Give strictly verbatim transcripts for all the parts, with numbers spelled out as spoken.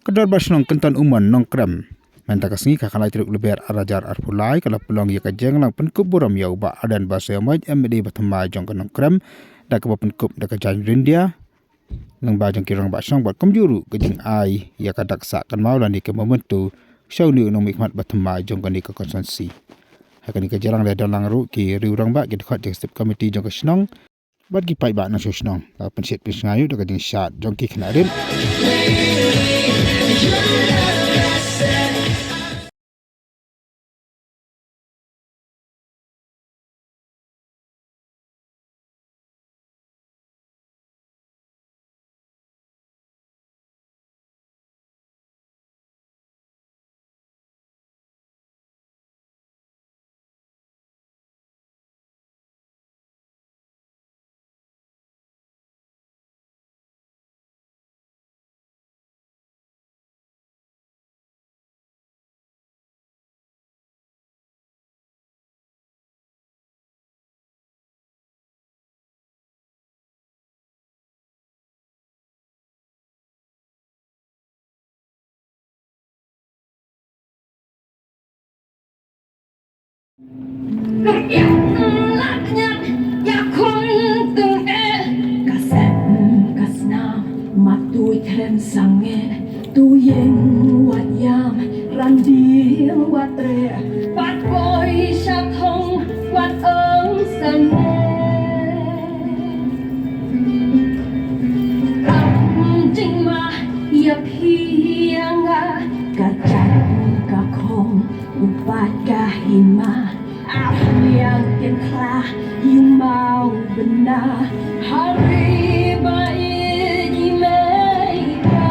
Ka Dorbar Shnong Kynton Umon Nongkrem mynta ka sngi ka khatlai tarik Lber arhajar arphew lai ka la pynlong ïa ka jingïalang pynkup burom ïa u Bah Ardent Basaiawmoit, M L A ba thymmai jong ka Nongkrem, da kaba pynkup da ka jaiñ ryndia lyngba jong ki rangbah shnong bad kumjuh ruh ka jingai ïa ka dak sah kynmaw lane ka memento sha une u nongmihkhmat ba thymmai jong kane ka constituency. Ha kane ka jingïalang la don lang ruh ki riew rangbah, ki dkhot jong ka State Committee jong ka shnong bad ki paidbah nongshong shnong. La pynshit pynsngew da ka jingshad jong ki khynnah rit. Ka ïap la ñiat ïa khun teng eh, ka sem ka snam, ma tu kren sangeh, tu ïeng wat ïam, ran ding wat treh, pat poi sha thong wat ong sangeh. Kam jingma ïa phi ïa nga, ka jan ka khong, u pat ka hima. Ah, ïa kin khla ïa ma u bna, ha ri ba ïeit i mei ka.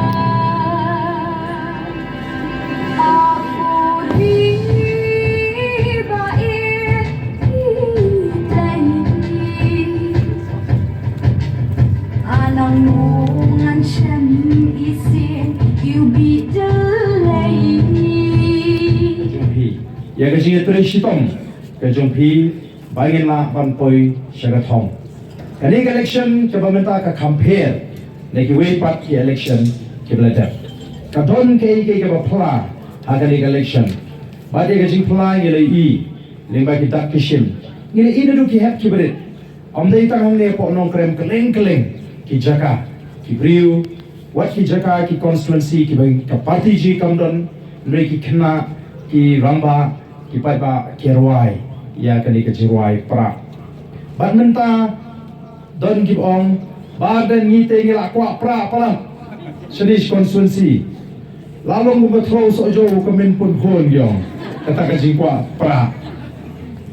Ïa ka jingïatrei shitom ka jong phi ba ngin lah ban poi sha ka thong. Kane ka election kaba mynta ka compare na kiwei pat ki election kiba la dep. Ka don kaei kaei kaba phylla ha kane ka election. Bad ïa ka jingphylla ngi la ïohi lyngba ki dak ki shim. Ngi la ïohi naduh ki hep ki barit. Ym dei tang hangne hapoh Nongkrem, kylleng kylleng ki jaka, ki briew, wat ki jaka, ki constituency kiba ka party jong ngi kam don, hynrei ki khynnah, ki rangbah, ki paidbah ki rwai ïa kane ka jingrwai pra. Bad mynta don kiba ong, Bah Ardent, ngi te ngi la kwah pra palat shane shi constituency. La long kumba thro soh jo ka min pun hun yong kata ka jingkwah pra.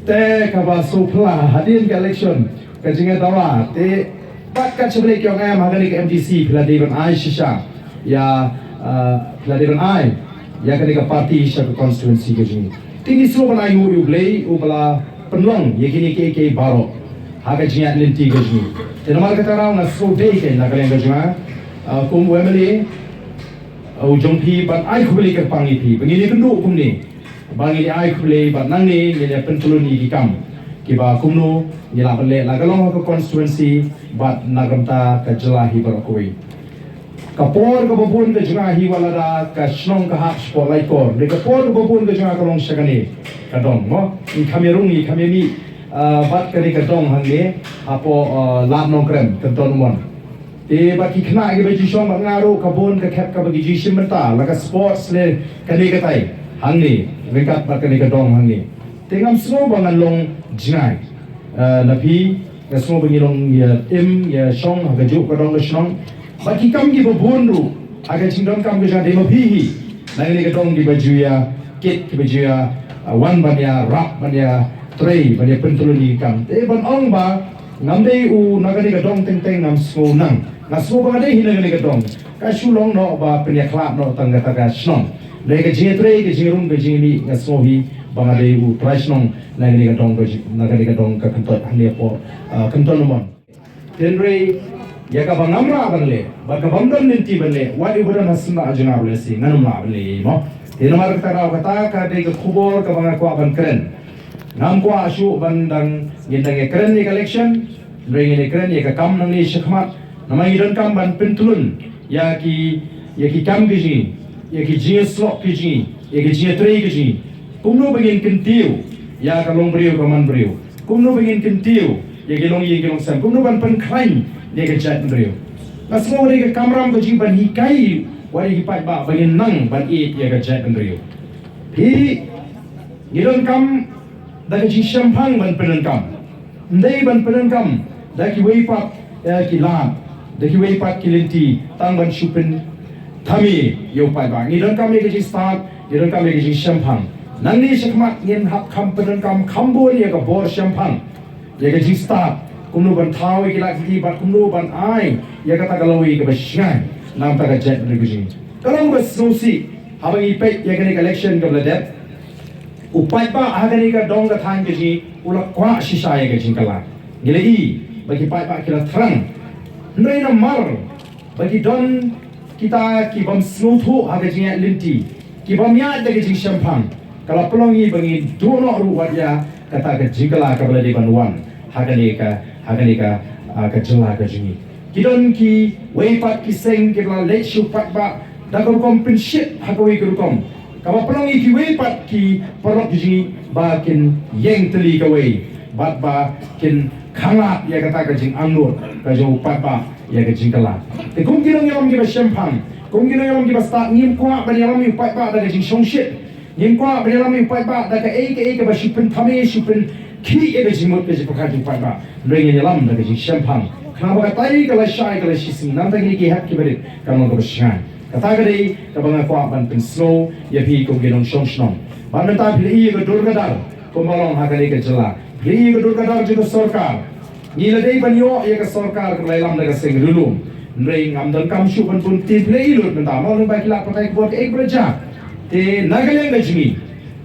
Te kaba shu phylla hadien ka election ka jingdawa te, bad ka chimlei ki ong em ha kane ka M D C phi la dei ban ai shisha ïa, ah, phi la dei ban ai ïa kane ka party sha ka constituency ka jong ngi. Te ngi shu ban ai nguh ïa U Blei uba la pynlong ïa kine kiei kiei baroh ha ka jingïaid lynti ka jong ngi. Te namar kata ruh nga shu dei kein na ka liang ka jong nga, ah, kum u M L A, ah, u jong phi ban ai khublei kyrpang ïa phi ba ngin ïakynduh kumne, ba ngin ai khublei bad nangne ngin ïa pyntylun ïa ki kam kiba kumno ngi lah ban leh la ka long ha ka constituency bad na ka bynta ka jylla hi baroh kawei. Ka por kaba bun ka jong nga hi wat lada ka shnong ka hap shapoh Laitkor, hynrei ka por kaba bun ka jong nga ka long sha kane ka dong, mo. Ngi kham ïarung, ngi kham ïamih, ah, bad kane ka dong hangne hapoh, ah, Lad Nongkrem, Kynton Umon. Te bad ki khynnah kiba ju shong bad nga ruh ka bun ka khep kaba ki ju shim bynta la ka sports ne kane katai hangne ryngkat bad kane ka dong hangne. Te ngam sngew ba ngan long jngai, eh, na phi, nga sngew ba ngi long ïa im ïa shong ha kajuh ka dong ka shnong. Bad ki kam kiba bun ruh ha ka jingdonkam ka jong nga dei ma phi hi. Na kane ka dong kiba ju ïa kit, kiba ju ïa, ah, wan ban ïa rap, ban ïa trei, ban ïa pyntylun ïa ki kam. Te ban ong ba ngam dei u na kane ka dong teng teng ngam sngew nang. Nga sngew ba nga dei hi na kane ka dong. Ka shu long noh ba pynïakhlad noh tang kata ka shnong. Dei ka jingïatrei, ka jingrung, ka jingmih, nga sngew hi ba nga dei u trai shnong na kane ka dong, ka ji-, na kane ka dong ka Kynton hangne hapoh, ah, Kynton Umon. Hynrei ïa kaba ngam lah ban leh bad kaba ym don lynti ban leh, wat ïa uba don ha sla jong nga u lehse ngan ym lah ban leh, mo. Te namar kata ruh kata ka dei ka khubor kaba nga kwah ban kren. Ngam kwah shuh ban dang, ngin dang ïa kren ïa ka election, hynrei ngin ïa kren ïa ka kam nangne shakhmat. Namar ngi donkam ban pyntylun ïa ki, ïa ki kam ki jong ngi. ïa ki jingïasyllok ki jong ngi, ïa ki jingïatrei ki jong ngi. Kumno ba ngin kyntiew ïa ka longbriew ka manbriew. Kumno ba ngin kyntiew ïa ki longïing ki longsem. Kumno ban pynkhlaiñ ïa ka jaitbynriew. Nga sngew ïa ka kamram ka jong ngi ban hikai wat ïa ki paidbah ba ngin nang ban ïeit ïa ka jaitbynriew. Hi ngi donkam da ka jingshemphang ban pyndonkam. Ym dei ban pyndonkam da kiwei pat, eh, ki lad, da kiwei pat ki lynti, tang ban shu pynthame ïa u paidbah. Ngi donkam ïa ka jingstad, ngi donkam ïa ka jingshemphang. Nangne shakhmat ngin hap kham pyndonkam kham bun ïa ka bor shemphang, ïa ka jingstad, kumno ban thaw ïa ki lad ki lynti bad kumno ban ai ïa kata ka lawei kaba shngaiñ na ka bynta ka jaitbynriew ka jong ngi. Ka long kaba sngewsih haba ngi peit ïa kane ka election kaba la dep. U paidbah ha kane ka dong ka thaiñ ka jong ngi u la kwah shisha ïa ka jingkylla. Ngi la i ba ki paidbah ki la thrang. Hynrei namar ba ki don kita ki bym sngewthuh ha ka jingïaid lynti, ki bym ïaid da ka jingshemphang, ka la pynlong ïa ngi ba ngin duh noh ruh wat ïa kata ka jingkylla kaba la dei ban wan ha kane ka, ha kane ka, ah, ka jylla ka jong ngi. Ki don kiwei pat ki seng kiba la leit sha u paidbah da ka rukom pynshit ha kawei ka rukom, kaba pynlong ïa kiwei pat ki paralok ki jong ngi ba kin ïeng tylli kawei bad ba kin khanglad ïa kata ka jingangnud ka jong u paidbah ïa ka jingkylla. Te kum ki nongïalam kiba shemphang, kum ki nongïalam kiba stad, ngim kwah ban ïalam ïa u paidbah da ka jingshongshit. Ngim kwah ban ïalam ïa u paidbah da kaei kaei kaba shu pynthame, shu pynkhih ïa ka jingmut ka jingpyrkhat jong u paidbah. Hynrei ngin ïalam da ka jingshemphang, khnang ba katai ka lashai ka lashisngi, nangta kine ki hep kiba rit kan long kaba shngaiñ. Kata ka dei kaba nga kwah ban pynsngew ïa phi kum ki nongshong shnong. Bad mynta phi la i ïa ka dur ka dar kumba long ha kane ka jylla. Phi la i ïa ka dur ka dar jong ka sorkar. Ngi la dei ban ïoh ïa ka sorkar kaba la ïalam da ka seng ri lum. Hynrei ngam donkam shuh ban bun, te phi la i lut mynta, mo, lyngba ki lad pathai khubor kaei kaba la jia. Te na ka liang ka jong ngi,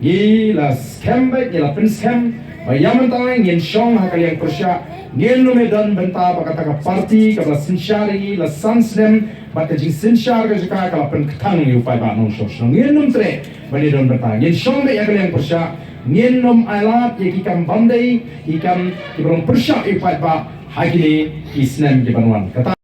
ngi la skhem beit, ngi la pynskhem ba ïa mynta ngin shong ha ka liang pyrshah. Ngin nym ïadon bynta bad kata ka party kaba la synshar ïa ngi la san snem, bad ka jingsynshar ka jong ka ka la pynkthang ïa u paidbah nongshong shnong. Ngin nym treh ban ïadon bynta, ngin shong beit ha ka liang pyrshah. Ngin nym ailad ïa ki kam bym dei, ki kam kiba long pyrshah ïa u paidbah ha kine ki snem ki ban wan. Kata